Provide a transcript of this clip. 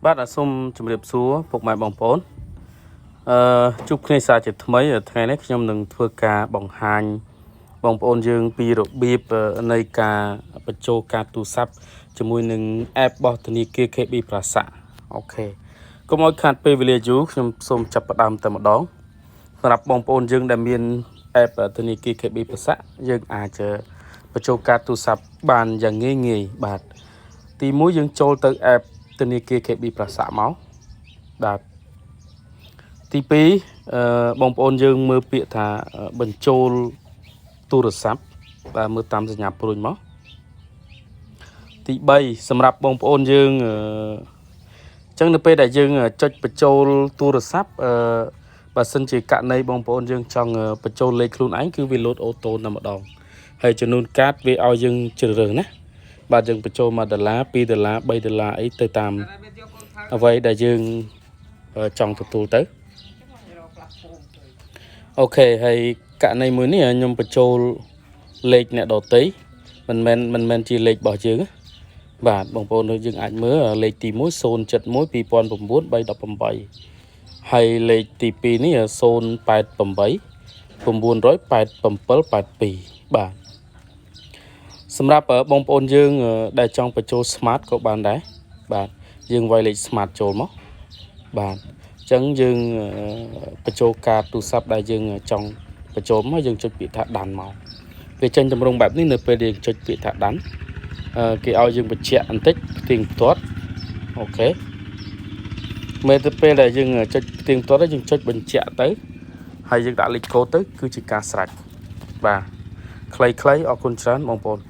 បាទសូមជម្រាបសួរពុកម៉ែបងប្អូនអឺជួបគ្នាសាជាថ្មីថ្ងៃនេះខ្ញុំនឹងធ្វើការបង្ហាញបងប្អូនយើងពីរបៀបនៃការបញ្ចូលកាតទូរស័ព្ទជាមួយនឹង app របស់ធនាគារ KB Prasac OK កុំឲ្យខាតពេលវេលាយូរខ្ញុំសូមចាប់ផ្ដើមតែម្ដងសម្រាប់បងប្អូនយើងដែលមាន app ធនាគារ KB Prasac យើងអាចបញ្ចូលកាតទូរស័ព្ទបានយ៉ាងងាយងាយបាទទីមួយយើងចូលទៅ app ធនាគារ KB Prasac មកបាទទី2អឺបងប្អូនយើងមើលពាក្យថាបញ្ចូលទូរស័ព្ទបាទមើលតាមសញ្ញាព្រួញមកទី3សម្រាប់បងប្អូនយើងអឺអញ្ចឹងនៅពេលដែលយើងចុចបញ្ចូលទូរស័ព្ទអឺបើសិនជាករណីបងប្អូនយើងចង់បញ្ចូលលេខខ្លួនឯងគឺវាលោត auto តែម្ដងហើយចំនួនកាតវាឲ្យយើងជ្រើសរើសណាបាទយើងបញ្ចូល1ដុល្លារ2ដុល្លារ3ដុល្លារអីទៅតាមអ្វីដែលយើងចង់ទទួលទៅOK ហើយករណីមួយនេះខ្ញុំបញ្ចូលលេខអ្នកដទៃមិនមែនមិនមែនជាលេខរបស់យើងណាបាទបងប្អូនយើងអាចមើលលេខទី1 071 2009 318ហើយលេខទី2នេះ088 98782បាទសម្រាប់បងប្អូនយើងដែលចង់បញ្ចូល smart ក៏បានដែរបាទយើងវាយលេខ smart ចូលមកបាទអញ្ចឹងយើងបញ្ចូលកាតទូរស័ព្ទដែលយើងចង់បញ្ចូលមកយើងចុចពាក្យថា done មកវាចេញទម្រង់បែបនេះនៅពេលយើងចុចពាក្យថា done គេឲ្យយើងបញ្ជាក់បន្តិចផ្ទៀងផ្ទាត់OK មែនទៅពេលដែលយើងចុចផ្ទៀងផ្ទាត់យើងចុចបញ្ជាក់ទៅហើយយើងដាក់លេខកូដទៅគឺជាការស្រេចបាទខ្លីៗអរគុណច្រើនបងប្អូន។